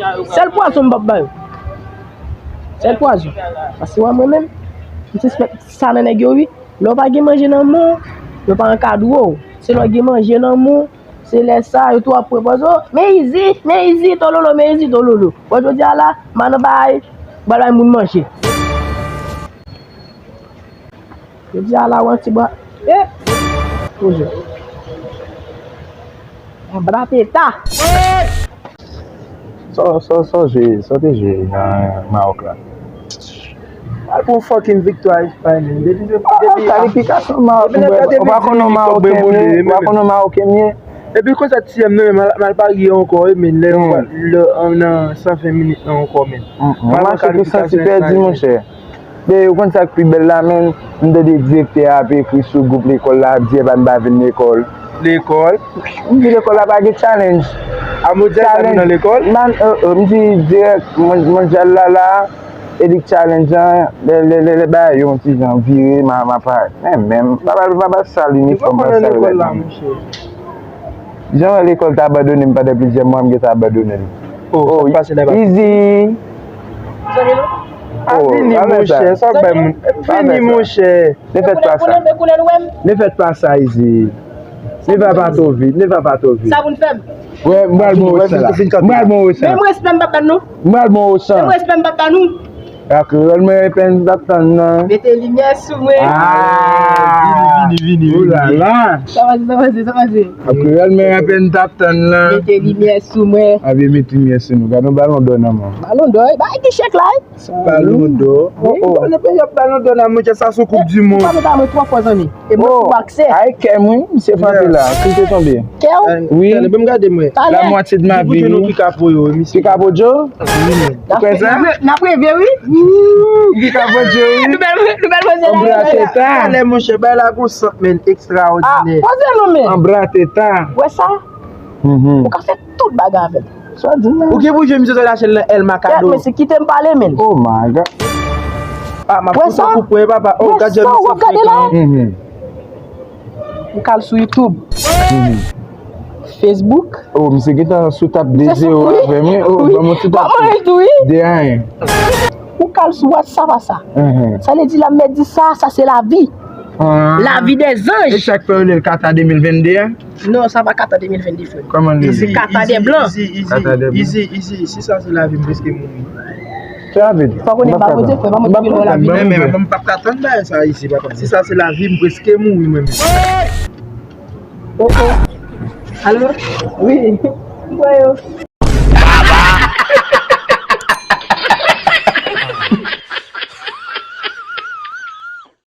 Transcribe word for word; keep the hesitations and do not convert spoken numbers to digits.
Sèl pwazon m p ap ba yo. Sèl pwazon. Paske wè mwen menm, m sispèk sa nan nèg yo wi. Lè w pa gen manje nan men w, yo pa ankadre w. Se lè w gen manje nan men w, se lè sa, yo tou ap pran pòz, o, men izi, men izi, tololo, men izi, tololo. Bon, jodi a la, m a nan bay, m pral bay moun manje. Jodi a la, w an ti bra, e, poze. Bra peta. Sa, sa, sa w jwe, sa w te jwe nan Mawòk la? Al pou yon fucking viktwa Espay, men. Depi, depi, depi, kalifikasyon Mawòk, depi nan mwen, ou pa konn yon Mawòken, men, ou pa konn yon Mawòken, men. Epi konsa, ti M nan, men, mal, mal parye ankò, wi, men, lè, lè, nan san ven minit nan ankò, men. Mwen mache tou santi pèdi, monchè. Men ou konn sa k pi bèl la, men, m tande direktè a ap ekri sou gwoup lekòl la, ap di Evan pa vin lekòl. Lekòl? M di lekòl la pa gen challenge. A Mondyal la, nou nan lekòl? Man, euh, euh, m di dirèk, Mon-, Mondyal la, la, Elite Challenge an, lè, lè, lè, lè bagay yo yon ti jan vire, m a, m a pa, men, men, m pa, pa, pa, pa sal inifòm, pa sal rèd la. Jan wè lekòl te abandone m pandan plizyè mwa, m gentan abandone l. Oh, sa k pase la, easy. A vini, monchè, sa bay moun. Vini, monchè. Ne faites pas ça. Ne faites pas ça, easy. Ne va pas trop vite, ne va pas trop vite. Sa pou n fè m? Wè, m pral bon wè sa la. M pral bon wè sa. Menm respè m p ap ban nou. M pral bon wè sa. Menm respè m p ap ban nou. A kreyòl mwen repenn t ap tann nan. Mete limyè sou mwen. Ah! Vini, vini, vini, vini. Oulala! Sa pase, sa pase, sa pase. A kreyòl mwen repenn t ap tann nan. Mete limyè sou mwen. A vye met limyè sou nou. Gade yon balon dò nan men w. Balon dò, e ba ki chèk la, e? Balon dò. Oh, oh. Bon, nan peyi ap balon dò nan, monchè, sa se koup di mond. Ou pa met a mwen twa fwa, zanmi. E mwen pou aksè. Ay, kè m, wi, misye frape la. Kite tonbe. Kè w? Wi. Talè, ban m gade mwen. Talè. La moitié de ma vie, wi. Pikapojo? Ou kwè sa? N ap reve, wi. Pikapojo, wi. Nou bèl, nou bèl poze la. Anbra teta. Talè, monchè, bay la gon sant, men, ekstraòdinè. Ah, poze nou, men. Anbra teta. Wè sa? Ou ka fè tout bagay avè l. Sa w di m nan? Ou gen pou jwe misye sou lachèn nan El Macado. Kèt, mesye, kite m pale, men. Oh my God. Ah, m ap fouti yon kout pwen, papa. Oh, gad jan misye frekan. Ou ka al sou YouTube. Facebook. Oh, misye gentan sou tap de zewo avè m, wi. Oh, ban m yon ti tap de ayen. Ou ka al sou WhatsApp a sa. Sa vle di la, m di sa, sa se lavi. Lavi dè zanj. E sa k fè yo rele l Kata de mil vennde a? Non, sa pa Kata de mil vennde, frè m. Kòman li ye? Se Kata dè blan. Kata dè blan. Easy, easy, easy. Si sa se lavi, m prèske mouri. Fè rapid. Fò konnen m pa Bondye, frè, pa mwen ki vin wè lavi. Men, men, men, m p ap ka tann bagay sa isi, papa. Si sa se lavi, m prèske mouri, mwen menm. Oh, oh. Alo? Wi. M kwè yo.